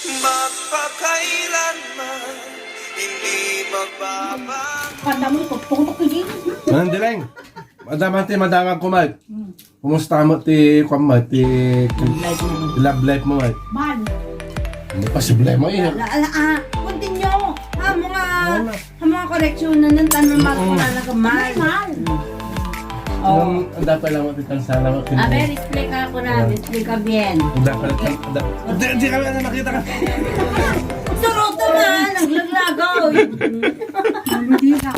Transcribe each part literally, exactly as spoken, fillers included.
Magpakailanman, hindi magbabago. Kanda mo, tuktok-tuktok ko din. Manang Dileng, madamati, madangag ko, Mike. Kumusta mo ti, kwan mo, ti, ti love life mo, Mike? Man. Hindi pa problema eh. La, la, ah, continue. Ah, mga, Ano na? ah, mga koreksyon na ng tanong, magkakalaga man. Man. Oh. Ang, ang dapat lang mo, titang sana mo, A ver, explica ko na, explica bien. Ang dapat, ang dapat. Hindi, hindi kami na nakita ka. Suruto man, naglaglagaw. Hindi na.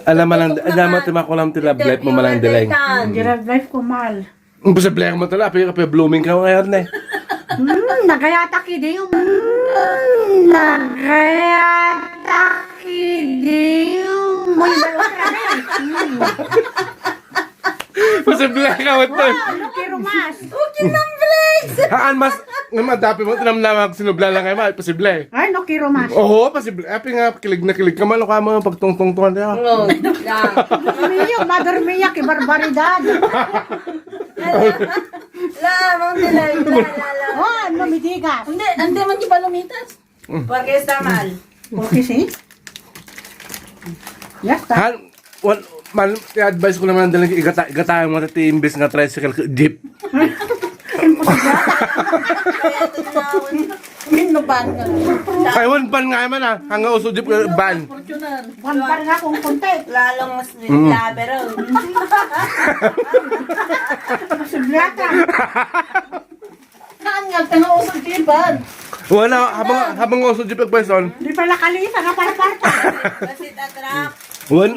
Alam mo lang, alam mo, timakulam ti love life mo, Manang Dileng. Ang love life ko, mal. Ang posible mo talaga, pero kaya blooming ka ngayon eh. Hmm, nagayata kidi yung... Hmm, nagayata kidi yung... Mo yung dalawa ka na eh. Hmm. Posible ka mo to. Wow, no quiero más. Okay na, Blaze! Haan mas, nga madapi mo, tinamnamag, sinubla lang kayo, mahal, posible. Ay, no quiero más. Oo, posible. Api nga, kilig na kilig ka, malo ka mo, pagtungtungtungan niya. Oh, yeah. Dios mío, madre mía, qué barbaridad. La, Mang Dilay, la, la, la. Oh, no me digas. Hindi, hindi man yung palomitas. Porque está mal. Porque sí. Ya está. Han, wan, man, i-advise ko naman dali, igata, igata mo ti imbes nga tricycle, jeep. Kaya ito na, minuban nga. Ay, wan, van nga man ah. Hanggang uso jeep, eh, van. Fortuner. Buwan pa rin akong konti. Lalong mas Mm. labero. Sublata. Haan nga, tanga usog tiban. Wala, habang, habang uso jeep, agbason. Di pala kalisa, kaparparta. Kasi tatrak. Wan,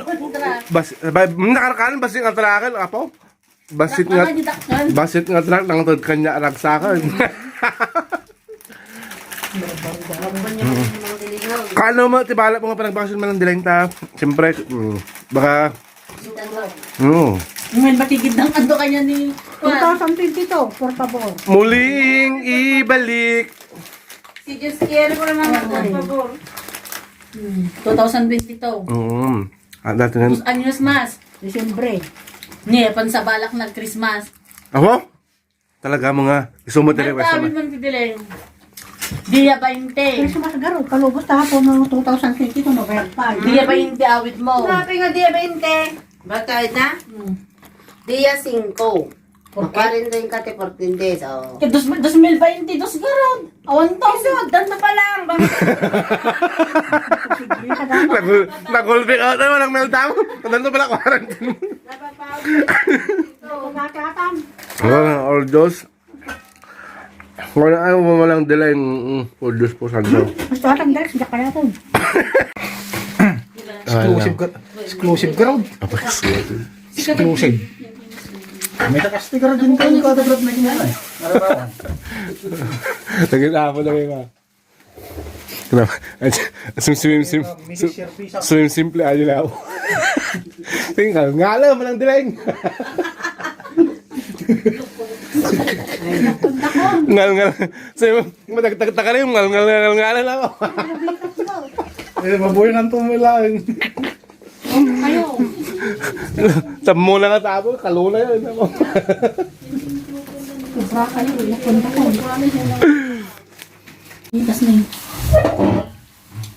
bas, ba, nakarakan, basing atrakan, apo? Basit nga, Takpan nga, di takpan. Basit nga truck, nang tod kanya, aragsakan. Kaano mo, ti bala mo nga panagbakasyon man ang dilain ta? Siyempre, mm, baka, mm, Ngayon, batigid ng ando kanya ni Juan. Two thousand twenty-two, por favor. Muling ibalik. Si Diyos quiere ko naman, por favor. Hmm, two thousand twenty-two. Mm. At dati nga, Dos anyos mas. Disyembre. Niya, pansabalak nag-Christmas. Ako? Talaga mo nga. Gusto mo talaga Ang dami sa man titileng. Dia bainte. Christmas garo, palubos ta hapon ng two thousand twenty-two, November five. Dia bainte awit mo. Sabi nga, dia bainte. Bakit na? Hmm. Dia cinco. Okay. Quarantine ka ti fourteen days, oh. Kaya dos, dos mil bainte, dos garod. Awan to. Isod, danto pa lang. Bakit? Nagul nagulping out na walang meltdown. Kadal to pala quarantine. Napapawag. Pagkakatan. Wala na, all Diyos. Wala, ayaw mo walang delay. Mm, all Diyos po, santo. Gusto ka tang direct, diyak kaya to. Exclusive ka, exclusive ka raw. Apa exclusive? Exclusive. May takas sticker din kayo kada brad na ginagawa. Araw-araw. Lagi na ako lagi na. Grabe. Sim, sim, sim, sim, sim, simple aja na ako. Tingnan, ngala mo lang dilain. Ngal, ngal. Sabi mo, matagtagtaka rin, ngal, ngal, ngal, ngal, ngal ako. Eh, mabuhay ng tumulain. Kayo. Tamo na nga tabo, kalula yan. Ako. Sobra kayo, napunta ko. Itas na yun.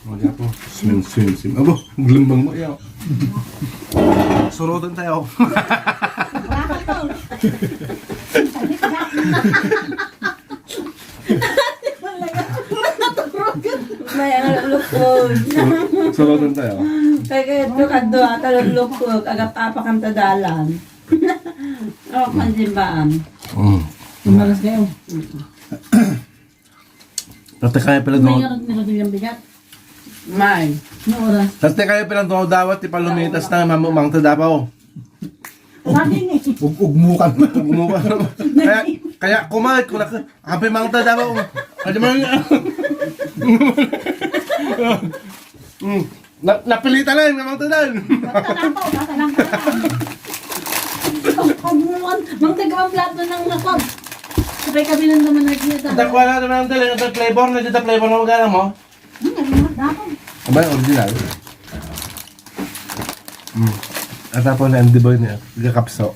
Wala po. Swim, swim, swim. Abo, glembang mo, yaw. Surotan tayo. May ang lukod. Surotan tayo. Kaya kaya ito kadto ata lukod. Agap-apak ang tadalan. Oh, pansimbaan. Mm. Umalas kayo. Tapos kaya pala May doon. nga rin nila yung bigat. May. No oras. Tapos kaya pala doon dawat, ti palumitas na mamumang ta dapaw. Lagi ni. Ug-, ugmukan. Kaya, kaya kumalit ko na, happy mang ta dapaw. Kaya man, mm, na, napilitan na yung mang ta dan. Basta lang po, basta lang po. Pagmuan, mang taga ang plato ng nakon. Sabay kami nang naman nagkita. Dakuha na naman ang dali, ang flavor na dito, flavor na magana mo. Hmm, ano naman dapat? Abay, original. Mm. At tapos na ang deboy niya, gakapso.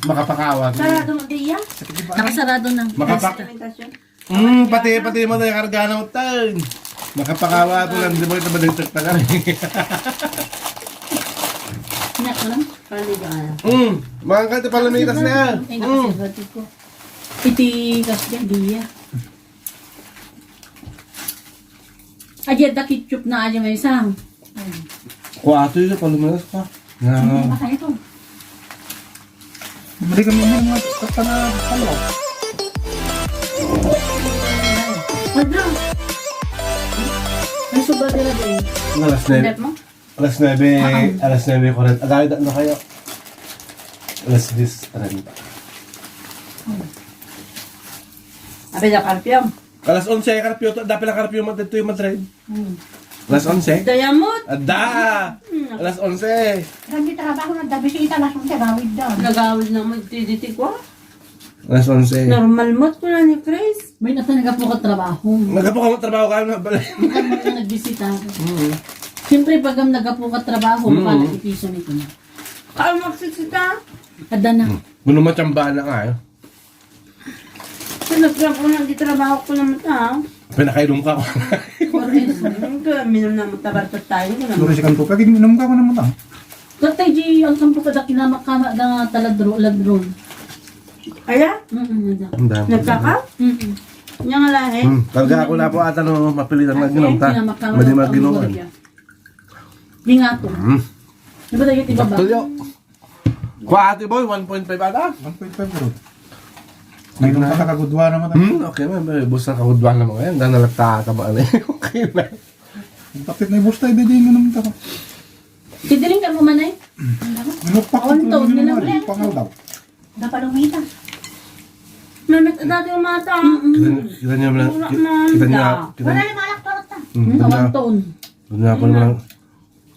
Makapakawan. Sarado mo diya? Nakasarado na. Makapak- Fermentasyon. Mm, pati, pati mo na yung karga ng utang. Makapakawa to lang, di ba ito madagdag na kami? Nya ko lang. Paliga na. Mm, mga kanta palamitas na. Ay, Mm. nakaserrati ko. Iti kas dyan, diya. Adi, adda ketchup na, adi, may isang. Ay. Kuha ato yun, palamitas ka. Hindi, Na. Matay ito. Bumili kami ng mga katana pala. Ano? May sobra dira, eh. Ang alas nuebe. Ang dep mo? Alas nuebe, Ah, ah. alas nuebe ko rin. Agay, na kayo. Alas diyes trenta. Abi na karpiyam. Alas onse, karpiyo. Dapat lang karpiyo mat-, dito yung Madrid. Hmm. Alas onse. Dayamot. Ada! Hmm. Alas onse. Dami trabaho na, dabi sa ita, alas onse, gawid daw. Nagawid na mo, diditi ko. Alas onse. Normal mo, kuna ni Chris. May nata nagapukat trabaho. Nagapukat trabaho ka na, bala. Ang mga nagbisita. Mm. Siyempre, pag ang nagapukat trabaho, Mm. baka nag-ipiso nito na. Kaya magsisita. Ada na. Mm. Guno matsamba na nga, eh. Sa nagtrabaho na, di trabaho ko naman, ah. Pinakainom ka. Ang kaya, minum na mo, tabartot tayo, ko naman. Luri si Kanto, pag inom ka ko naman, ah. Tatay, di, ang sampo ka, da, kinamakamak, da, taladro, ladron. Aya? Mm-mm, da. Ang dami. Nagkaka? Mm-mm. Nya nga lahi? Hmm, talaga ako na po ata no, mapilitan na Kasi ginom ta. kinamakamak Madi ang maginom. Gloria. Di nga to. Hmm. Di ba tayo, di ba ba? Sakto, yo. Kwa, Ate Boy, one point five ata? One point five, bro. May nung kakagudwa naman. Hmm, okay, may, may bus na kagudwa naman ngayon. Dahil nalagta ka ba, ano, okay na. Ang tapit na yung bus tayo, di, di, naman ka. Sidiling ka mo man, eh. Nilukpak ko Onto, po yung nilukpak. Mga pangal daw. Napalumita. Mamit dati yung mata. Mm-mm. Kita, kita niyo, Wala kita, man kita niyo, da. kita Wala niyo, yung alak parot na. Hmm, Hmm, kita niyo, awan taon. kita niyo po naman.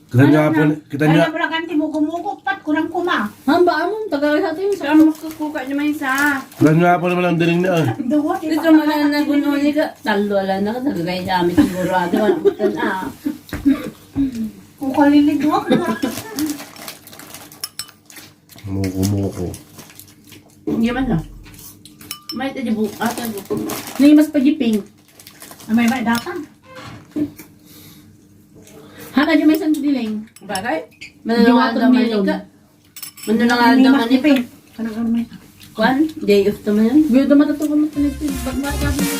Kita niyo Ano po, na? Kita Ay, niyo. Wala kang timugo-mugo, pat kurang kuma. Hamba, amon, taga sa atin, sa Saan mo kukuha naman isa? Kita niyo po naman ang diring niya, eh. Dugo, di Ito pa mga kaya naguno ni ka, talo lang na, nagagay sa amin siguro, ate, wala ko tan-, ah. Kung kalilig mo, Muko-muko. Hindi man na. May tadi bu-, ata bu-, Ni mas pagiping. Amay ba, data? Hana di may isang diling. Bagay? Di Mananong water aldaw man melon. Ka. Mananong Hindi aldaw mas man iping. Ka. Ano, ano, may Kwan? Day off naman yun. Guyo, dumatatong ka mo, tuloy, tuloy. Pag marami mo,